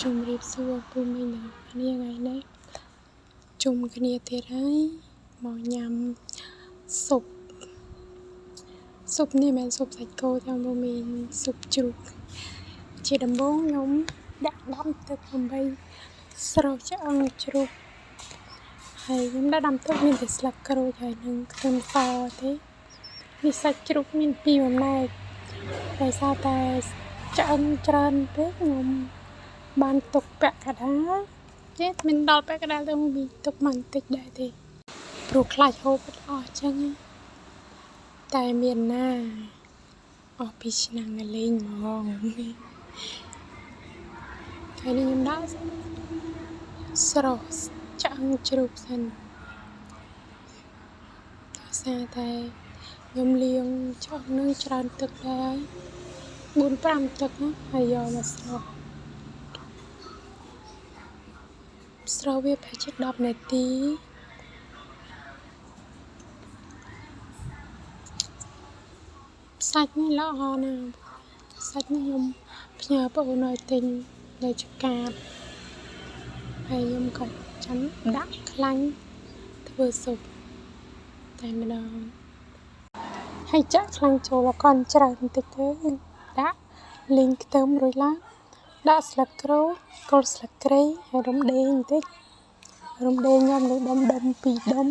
ជំរាបសួរពូមីងទាំងអស់គ្នាថ្ងៃនេះជុំគ្នាទៀតហើយមកញ៉ាំស៊ុបស៊ុបនេះមិនមែនស៊ុបសាច់គោទេពូមីងស៊ុបជ្រូកជាដំបូងខ្ញុំដាក់ដាំទឹកដើម្បីស្រុះឆ្អឹងជ្រូកហើយខ្ញុំដាក់ដាំទឹកមានតែស្លឹកក្រូចហើយនឹងខ្ទឹមសទេនេះសាច់ជ្រូកមានពីរបំណែកដោយសារតែឆ្អឹងច្រើនពេកខ្ញុំបានទុកពាក់កណ្ដាលទេមិនដល់ពាក់កណ្ដាលទៅមានទុកមកបន្តិចដែរទេព្រោះខ្លាចហូបអត់អស់ចឹងតែមានណាអស់ពីឆ្នាំងលេងហ្មងហើយនេះខ្ញុំដាក់ស្រុះឆ្អឹងជ្រូកសិនដោយសារតែខ្ញុំលាងឆ្អឹងនឹងច្រើនទឹកដែរ4 5ទឹកណាហើយយកមកស្រុះស្រុះវាប្រហែលជា10នាទីសាច់នេះល្អណាស់សាច់នេះខ្ញុំផ្ញើប្អូនឲ្យទិញនៅចកាតហើយខ្ញុំក៏ចាំដាក់ខ្លាញ់ធ្វើស៊ុបតែម្ដងហើយចាក់ខ្លាញ់ចូលអកន់ច្រើនបន្តិចទៅដាក់លីងខ្ទឹមរួចឡើងដាក់ស្លឹកក្រូចគល់ស្លឹកគ្រៃហើយរំដេងបន្តិចរំដេងខ្ញុំនឹងដុំដុំពីរដុំ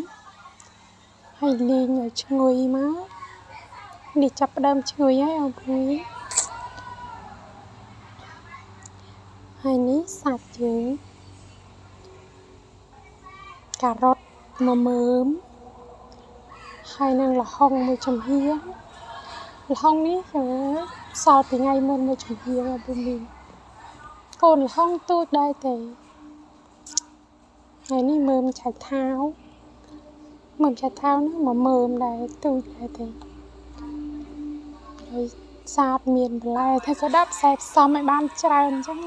ហើយលីងឲ្យឈ្ងុយមកនេះចាប់ផ្ដើមឈ្ងុយហើយអូនហើយនេះសាច់យើងការ៉ុតមួយមើមហើយនឹងល្ហុងមួយចំហៀងល្ហុងនេះសល់ពីថ្ងៃមុនមួយចំហៀងអពុំមីកូនល្ហុងទូចដែរទេហើយនេះមើមឆៃថាវមើមឆៃថាវនោះមួយមើមដែរទូចដែរទេហើយសាតមានបន្លែតែក៏ដាក់ផ្សេងផ្សំឲ្យបានច្រើនអញ្ចឹង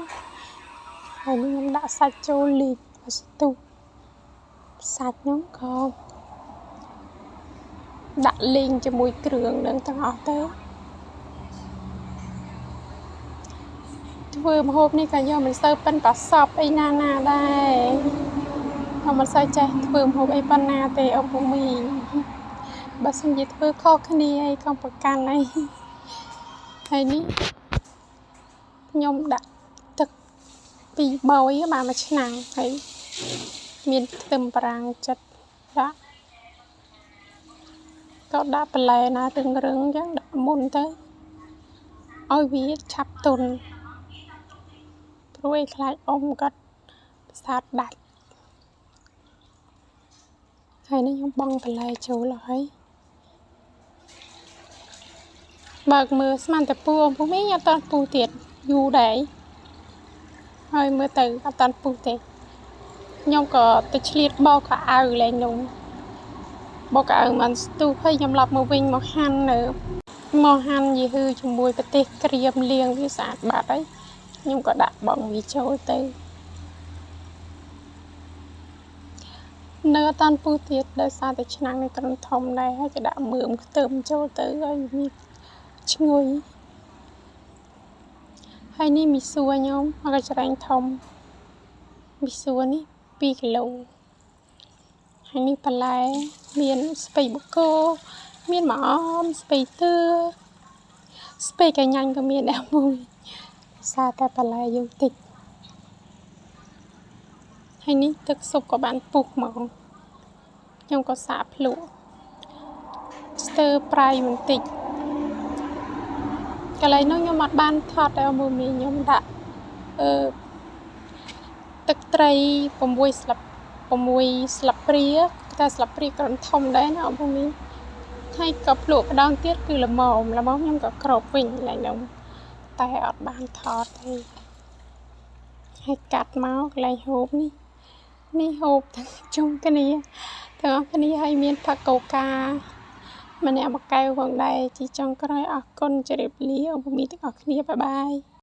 ហើយនេះខ្ញុំដាក់សាច់ចូលលីងឲ្យស្ទុះសាច់នោះក៏ដាក់លីងជាមួយគ្រឿងនឹងទាំងអស់ទៅធ្វើម្ហូបនេះក៏យកមិនសូវប៉ិនប្រសប់អីណាណាដែរក៏មិនសូវចេះធ្វើម្ហូបអីប៉ុណ្ណាទេអពុមីបើសិនជាធ្វើខុសគ្នាអីកុំប្រកាន់អីហើយនេះខ្ញុំដាក់ទឹក2បោយបានមួយឆ្នាំងហើយមានខ្ទឹមបារាំងចិត្តដាក់ក៏ដាក់បន្លែណារឹងរឹងអញ្ចឹងដាក់មុនទៅឲ្យវាឆាប់ទន់ព្រោះឯខ្លាចអ៊ំគាត់ប្រសាទដាច់ហើយនេះខ្ញុំបង់បន្លែចូលហើយបើកមើលស្មានតែពូអ៊ំពូមីងអត់តាន់ពូទៀតយូរដែរហើយមើលទៅអត់តាន់ពូទេខ្ញុំក៏ទៅឆ្លៀតបោកខោអាវលែងនោះបោកខោអាវមិនស្ទុះហើយខ្ញុំឡប់មកវិញមកហាន់នៅមកហាន់យីហឺជាមួយប្រទេសក្រៀមលាងវាស្អាតបាត់ហើយខ្ញុំក៏ដាក់បងវាចូលទៅនៅអត់តាន់ពុះទៀតដោយសារតែឆ្នាំងនេះគ្រាន់ធំដែរហើយក៏ដាក់មើមខ្ទឹមចូលទៅឲ្យវាឈ្ងុយហើយនេះមីសួរខ្ញុំមកកច្រែងធំមីសួរនេះ2គីឡូហើយនេះបន្លែមានស្ពៃបូកូមានម្អមស្ពៃទឿស្ពៃកញ្ញាញ់ក៏មានដែរមួយសារតែបន្លែយើងតិចហើយនេះទឹកស៊ុបក៏បានពុះមកខ្ញុំក៏សាកភ្លក់ស្ទើរប្រៃបន្តិចកន្លែងនោះខ្ញុំអត់បានថតដែរមួយមីខ្ញុំដាក់ទឹកត្រី6ស្លាប6ស្លាបព្រាតែស្លាបព្រាគ្រាន់ធំដែរណាអពុមីហើយក៏ភ្លក់ម្ដងទៀតគឺល្មមល្មមខ្ញុំក៏ក្របវិញកន្លែងនោះតែអត់បានថតទេហើយកាត់មកកន្លែងហូបនេះនេះហូបទាំងជុំគ្នាទាំងអស់គ្នាហើយមានផាកូកាម្នាក់មួយកែវផងដែរជាចុងក្រោយអរគុណជម្រាបលាអពុមីទាំងអស់គ្នាបាយបាយ។